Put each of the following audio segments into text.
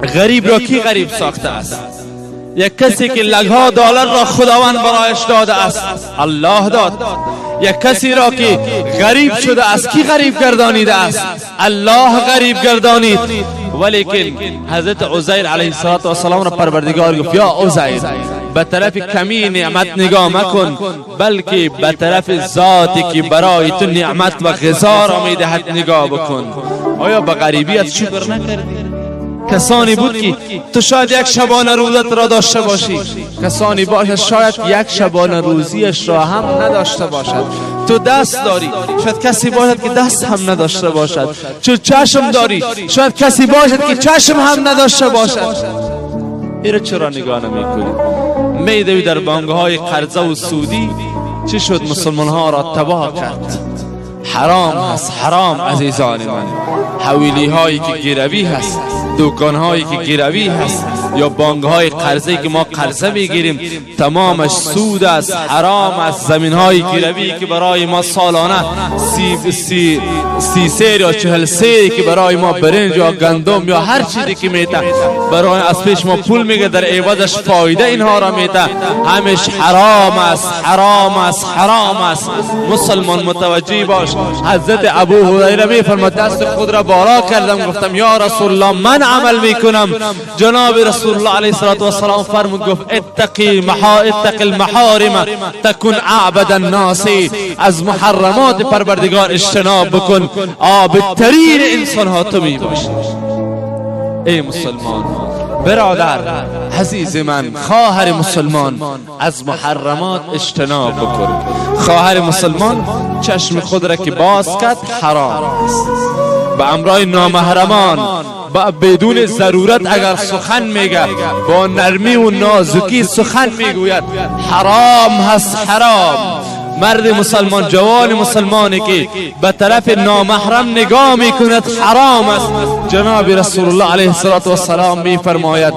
غریب را کی غریب ساخته است؟ یک کسی که لگها دلار را خداوند برایش داده است، الله داد. یک کسی را که غریب شده است، کی غریب گردانیده است؟ الله غریب گردانید. ولیکن حضرت عزیر علیه السلام را پروردگار گفت یا عزیر، به طرف کمی نعمت نگاه مکن، بلکه به طرف ذاتی که برای تو نعمت و غذا را میدهد نگاه بکن. آیا به غریبیت شکر نکردی؟ کسانی بود که تو شاید یک شبانه روزت را داشته باشی، کسانی باشد شاید یک شبانه روزیش را هم نداشته باشد. تو دست داری، شاید کسی باشد که دست هم نداشته باشد. تو چشم داری، شاید کسی باشد که چشم هم نداشته باشد. ایره چرا نگاه نمی کنی؟ میدوی در بانک های قرضه و سودی. چه شد؟ مسلمان ها را تباه کرد. حرام هست، حرام. عزیزان من، حویلی هایی که گروی هست، دکان هایی که گروی هست، یا بانک های قرضه که ما قرضه میگیریم، تمامش سود است، حرام است. زمین های گروی که برای ما سالانه 30 سیر یا 40 سیر که برای ما برنج یا گندم یا هر چیزی که میته، برای از پیش ما پول میگه، در عوضش فایده اینها را میته، همش حرام است، حرام است، حرام است. مسلمان متوجه باش. حضرت ابو هریره میفرماد دست خود را بالا کردم، گفتم یا رسول الله، من عمل میکنم. جناب رسول الله علیه الصلاة والسلام فرمود، گفت اتق المحارم تکن اعبد الناس. از محرمات پروردگار اجتناب بکن، عابدترین انسان ها تو می باشی. ای مسلمان برادر عزیز من، خواهر مسلمان، از محرمات اجتناب بکن. خواهر مسلمان، چشم خود را که باز کرد حرام است. به امرای نامحرمان بدون ضرورت اگر سخن میگه، با نرمی و نازکی سخن میگوید، حرام هست، حرام. مرد مسلمان، جوان مسلمانی که به طرف نامحرم نگاه میکند، حرام است. جناب رسول الله علیه السلام میفرماید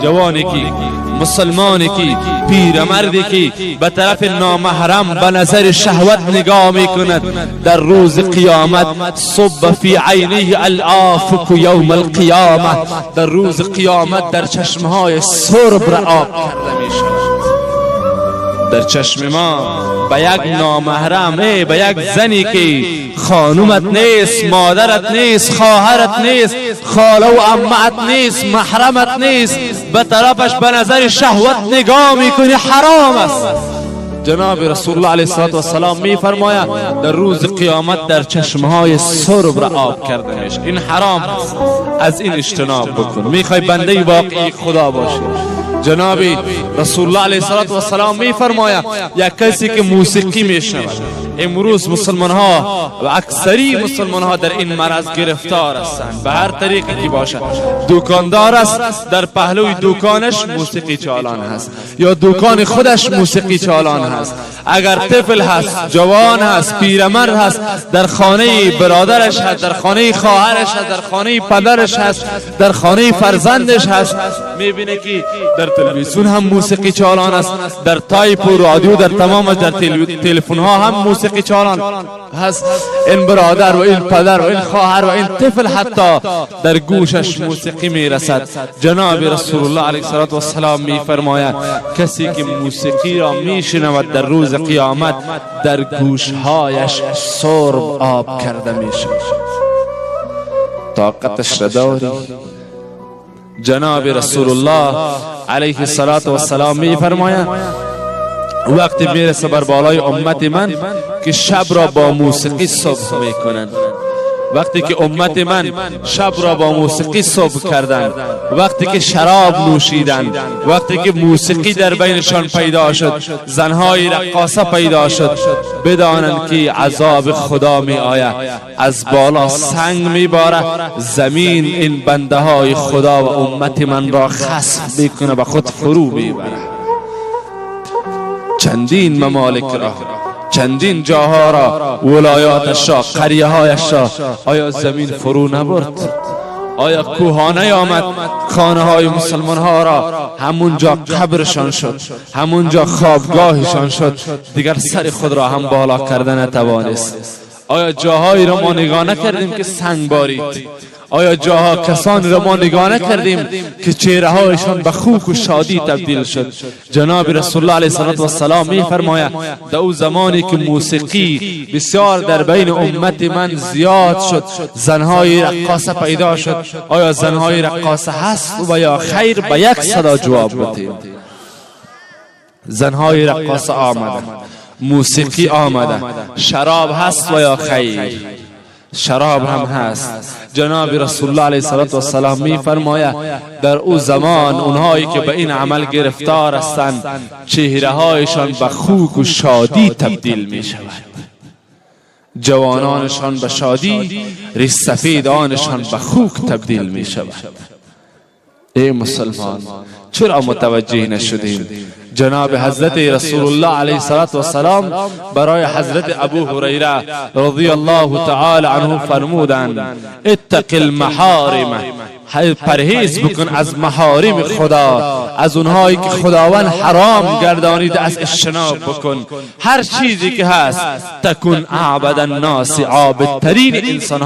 جوانی که، مسلمانی که، پیرمردی که به طرف نامحرم به نظر شهوت نگاه میکند، در روز قیامت صب فی عینه الآفک یوم القیامه، در روز قیامت در چشمهای سرب را آب کرده میشود. در چشم ما به یک نامحرم، به یک زنی که خانومت نیست، مادرت نیست، خواهرت نیست، خاله و عمت نیست، محرمت نیست، به طرفش به نظر شهوت نگاه میکنی، حرام است. جناب رسول الله علیه السلام می فرماید در روز قیامت در چشمهای سرب را آب کرده میشه. این حرام است، از این اجتناب بکن. میخوای بنده واقعی خدا باشی؟ جناب رسول الله علیه السلام می فرماید یک کسی که موسیقی میشنود، امروز مسلمان ها و اکثری مسلمان ها در این مرض گرفتار هستند، به هر طریقی که باشد. دکاندار است، در پهلوی دکانش موسیقی چالان هست یا دکان خودش موسیقی چالان هست. اگر طفل هست، جوان هست، پیرمرد هست، در خانه برادرش هست، در خانه خواهرش هست، در خانه پدرش هست، در خانه فرزندش هست، میبینه که در تلویزیون هم موسیقی چالان است، در تایپ و رادیو، در تمام در تلفن ها هم موسیقی چالان هست. این برادر و این پدر و این خواهر و این طفل حتی در گوشش موسیقی میرسد. جناب رسول الله علیه السلام میفرماید کسی که موسیقی را میشنود، در روز قیامت در گوشهایش سرب آب کرده میشود. طاقتش را داری؟ جناب رسول الله علیه السلام میفرماید وقتی میرسه بر بالای امت من که شب را با موسیقی صبح میکنند، وقتی که امت من شب را با موسیقی صبح کردند، وقتی که شراب نوشیدند، وقتی که موسیقی در بینشان پیدا شد، زنهای رقاصه پیدا شد، بدانند که عذاب خدا می آید. از بالا سنگ می باره، زمین این بنده های خدا و امت من را خسف میکنه، به خود فرو میبره. چندین ممالک را، چندین جاها را، ولایاتش را، قریه هایش را آیا زمین فرو نبرد؟ آیا کوه نیامد خانه های مسلمان ها را؟ همونجا قبرشان شد، همونجا خوابگاهشان شد، دیگر سر خود را هم بالا کرده نتوانست. آیا جاهایی را ما نگاه نکردیم که سنگ بارید؟ آیا جاها کسانی را ما نگاه نکردیم که چهره هایشان به خوک و شادی تبدیل شد؟ جناب رسول الله علیه الصلاة والسلام می فرماید در او زمانی که موسیقی بسیار در بین امت من زیاد شد، زنهای رقاصه پیدا شد. آیا زنهای رقاصه هست و یا خیر؟ به یک صدا جواب بدیم. زنهای رقاصه آمده، موسیقی آمده، شراب هست و یا خیر؟ شراب هم هست. جناب رسول الله علیه الصلاة والسلام می فرماید در او زمان اونهایی که به این عمل گرفتار هستند، چهره هایشان به خوک و شادی تبدیل می شود، جوانانشان به شادی، ریش سفیدانشان به خوک تبدیل می شود. ای مسلمان، چرا متوجه نشدیم؟ جناب حضرت رسول الله علیه الصلاة والسلام برای حضرت ابو هریره رضی الله تعالی عنه فرمودند اتق المحارم، پرهیز بکن از محارم خدا، از اونهایی که خداوند حرام گردانید از اجتناب بکن. هر چیزی که هست، تکن اعبد الناس، عابدترین انسان.